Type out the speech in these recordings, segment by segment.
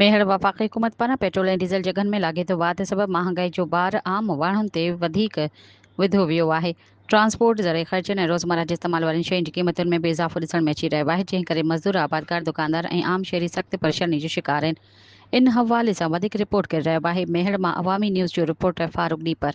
ميهڙ، وفاقي حڪومت پاران پيٽرول ۽ ڊيزل جي اگهن ۾ لاڳيتو واڌ سبب مهانگائي جو بار عام ماڻهن تي وڌيڪ وڌو ويو آهي. ٽرانسپورٽ، زرعي خرچن ۽ روزمره جي استعمال وارين شين جي قيمتن ۾ به اضافو ڏسڻ ۾ اچي رهيو آهي، جنهن ڪري مزدور، آبادگار، دڪاندار ۽ عام شهري سخت پريشاني جو شڪار آهن. ان حوالي سان وڌيڪ رپورٽ ڪري رهيو آهي ميهڙ مان عوامي نيوز جو رپورٽر فاروق ڏيپر.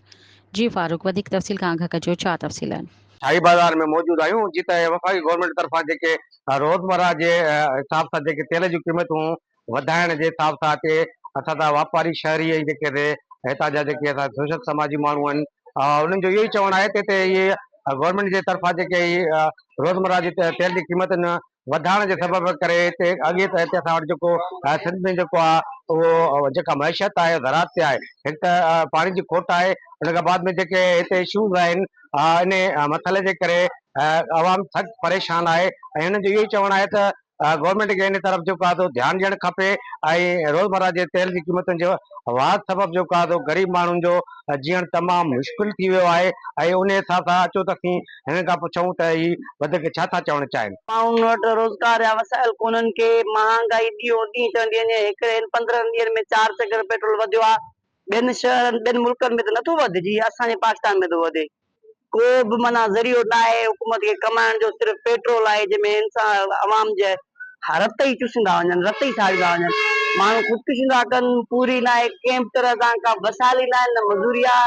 جي فاروق وڌيڪ تفصيل کان آگاهه ڪجو ڇا تفصيل آهن؟ شاهي بازار ۾ موجود آهيون جتي وفاقي گورنمينٽ طرفان جيڪي روزمره جي حساب سان جيڪي تيل جون قيمتون وڌائڻ جي حساب سان هتي اسان جا واپاري شهري ۽ جيڪي هتي هتان جا جيڪي اسان سوشل سماجي ماڻهو آهن انهن جو اهو ئي چوڻ آهي ته هتي اهي گورنمينٽ جي طرفان جيڪي هي روزمره جي تيل جي قيمتن وڌائڻ جي سبب ڪري هتي اڳي ته هتي اسان وٽ جيڪو سنڌ ۾ جيڪو آهي اهو جيڪا معيشت آهي زراعت تي آهي هڪ ته پاڻي جي کوٽ آهي ان کان بعد ۾ جيڪي هتي اشوز آهن ان مسئلي جي ڪري عوام سخت پريشان آهي ۽ هنن جو اهو ئي چوڻ آهي ته گورنمينٽ کي ان طرف جيڪو آهي سو ڌيان ڏيڻ کپي ۽ روزمره جي تيل جي قيمتن جو واڌ سبب جيڪو آهي سو غريب ماڻهن جو جيئڻ تمام مشڪل ٿي ويو آهي ۽ ان حساب سان اچو ته اسين هنن کان پڇون ته هي وڌيڪ ڇا ٿا چوڻ چاهين. ماڻهن وٽ روزگار جا وسائل ڪونهن ڪي مهانگائي ڏينهون ڏينهن چڙهندي وڃي هڪڙي هن 15 ڏينهن ۾ چار چڪر پيٽرول وڌيو آهي ٻين شهرن ٻين ملڪن ۾ ته نٿو وڌجي اسان جي پاڪستان ۾ ٿو وڌي ڪو به معنيٰ ذريعو ناهي حڪومت کي ڪمائڻ جو صرف پيٽرول آهي جنهن ۾ انسان عوام جي رت ئي چوسيندا وڃن رت ئي ساڙيندا وڃن ماڻهو خودڪشيون ٿا ڪن پوري ناهي ڪنهن به طرح سان ڪا وسائل ئي ناهن نه مزوري آ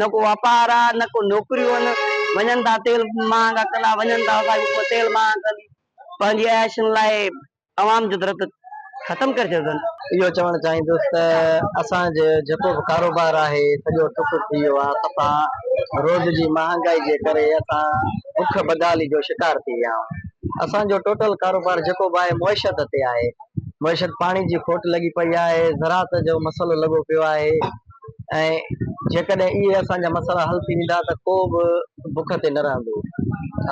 نه ڪو واپار آ نه ڪو نوڪريون آهن وڃن ٿا تيل مهانگا ڪندا وڃن ٿا اسان جي حڪومت تيل مهانگا ڪندي پنهنجي عياشين لاء عوام جو درد ختم ڪري ڇڏيو اٿن. اهو چوڻ چاهيندس ته اسان جو جيڪو به ڪاروبار آهي سڄو ٺپ ٿي ويو آهي صفا روز جي مهانگائي جي ڪري اسان بک بدحالي جو شڪار ٿي ويا آهيون اسان جو ٽوٽل ڪاروبار جيڪو به آهي معيشت تي آهي معيشت پاڻي جي کوٽ لڳي پئي آهي زراعت جو مسئلو لڳو پيو آهي ۽ جيڪڏهن اهي اسان جا مسئلا حل ٿي ويندا ته ڪو به بک تي نه رهندو.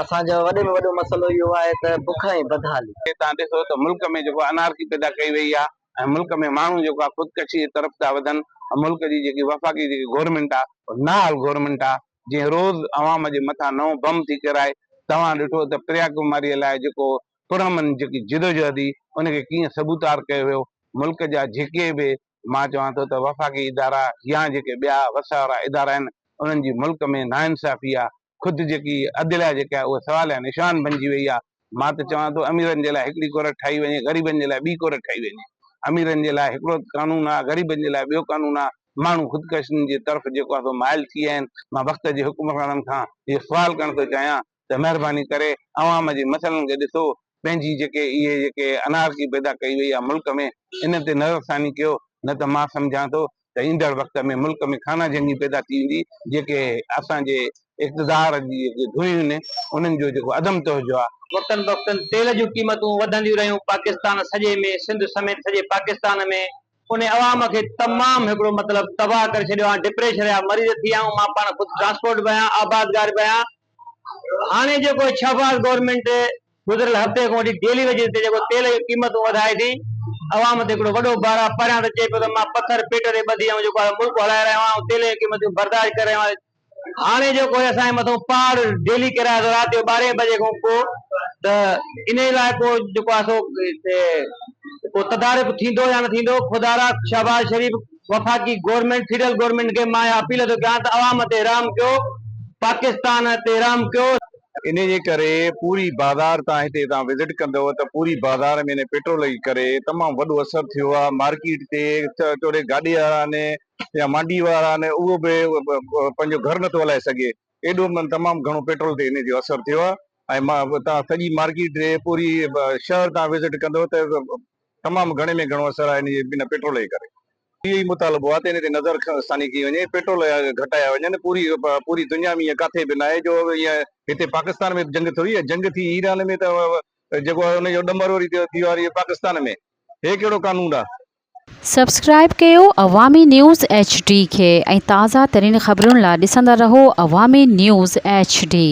اسان جو وڏي ۾ وڏو مسئلو اهو آهي ته بک ۽ بدحالي. توهان ڏسو ته ملڪ ۾ جيڪو انارڪي پيدا ڪئي وئي آهي ۽ ملڪ ۾ ماڻهو جيڪو آهي خودڪشي جي طرف ٿا وڌن ۽ ملڪ جي جيڪي وفاقي جيڪي گورنمينٽ آهي اها نااهل گورنمينٽ آهي جنهن روز عوام جي مٿان نئون بم ٿي ڪيرائي توهان ڏٺو ته پريا ڪماري لاء جيڪو پرامن جيڪي جدوجهد هئي ان کي ڪيئن سبوتار ڪيو ويو ملڪ جا جيڪي به مان چوان ٿو ته وفاقي ادارا يا جيڪي ٻيا وس وارا ادارا آهن انهن جي ملڪ ۾ ناانصافي آهي خود جيڪي عدليه جيڪا آهي اها سواليه نشان بنجي وئي آهي مان ته چوان ٿو اميرن جي لاء هڪڙي ڪورٽ ٺاهي وڃي غريبن جي لاء ٻي ڪورٽ ٺاهي وڃي اميرن جي لاء هڪڙو قانون آهي غريبن جي لاء ٻيو قانون آهي ماڻهو خودڪشين جي طرف جيڪو آهي سو مائل ٿي ويا آهن مان وقت جي حڪمرانن کان اهو سوال ڪرڻ ٿو چاهيان ته مهرباني ڪري عوام جي مسئلن کي ڏسو، پنهنجي جيڪي اهي جيڪي انارڪي پيدا ڪئي وئي آهي ملڪ ۾ ان تي نظرثاني ڪيو نه ته مان سمجهان ٿو ته ايندڙ وقت ۾ ملڪ ۾ خانه جنگي پيدا ٿي ويندي جيڪي اسان جي اقتدار جي جيڪي ڌريون آهن انهن جو جيڪو عدم توجه آهي. وقتن بوقتن تيل جون قيمتون وڌنديون رهيون پاڪستان سڄي ۾ سنڌ سميت سڄي پاڪستان ۾ ان عوام کي تمام هڪڙو مطلب تباهه ڪري ڇڏيو آهي ڊپريشن جا مريض ٿي ويا آهيون مان پاڻ خود ٽرانسپورٽ به آهيان آبادگار به آهيان هاڻي جيڪو شهباز گورنمينٽ گذريل هفتي کان وٺي ڊيلي ويجز تي جيڪو تيل جون قيمتون وڌائي ٿي عوام تي هڪڙو وڏو بار آهي پهريان ته چئي پيو ته مان پٿر پيٽ تي ٻڌي آئون جيڪو آهي ملڪ هلائي رهيو آهيان تيل جون قيمتون برداشت ڪري رهيو آهيان هاڻي جيڪو هي اسان جي مٿون پهاڙ ڊيلي ڪيرائي ٿو رات جو ٻارهين بجي کان پوء ته انهي لاء ڪو جيڪو آهي سو ڪو تدارڪ ٿيندو يا نه ٿيندو خدارا شهباز شريف وفاقي گورنمينٽ فيڊرل گورنمينٽ کي مان اها اپيل ٿو ڪيان ته عوام تي رحم ڪيو پاڪستان تي رحم ڪيو. انهي جي ڪري پوري بازار تان هتي تان وزٽ ڪندو ته پوري بازار ۾ انهي پيٽرول جي ڪري تمام وڏو اثر ٿيو آهي مارڪيٽ تي توڙي گاڏي وارا آهن يا مانڊي وارا آهن اهو به پنهنجو گهر نٿو هلائي سگهي ايڏو من تمام گهڻو پيٽرول تي انهي جو اثر ٿيو آهي ۽ مان تان سڄي مارڪيٽ تي پوري شهر تان وزٽ ڪندو ته تمام گهڻي ۾ گهڻو اثر آهي انهي جي پيٽرول جي ڪري. اهو ئي مطالبو آهي ته ان تي نظر ثاني ڪئي وڃي پيٽرول گهٽايا وڃن پوري پوري دنيا ۾ ائين ڪاٿي به ناهي جو ائين هتي پاڪستان ۾ به جنگ ٿوري آهي جنگ ٿي ايران ۾ ته جيڪو آهي ان جو ڏمر وري ٿيو آهي پاڪستان ۾ هي ڪهڙو قانون آهي. سبسڪرائيب ڪيو عوامي نيوز ايڇ ڊي کي ۽ تازه ترين خبرن لا ڏسندا رهو عوامي نيوز ايڇ ڊي.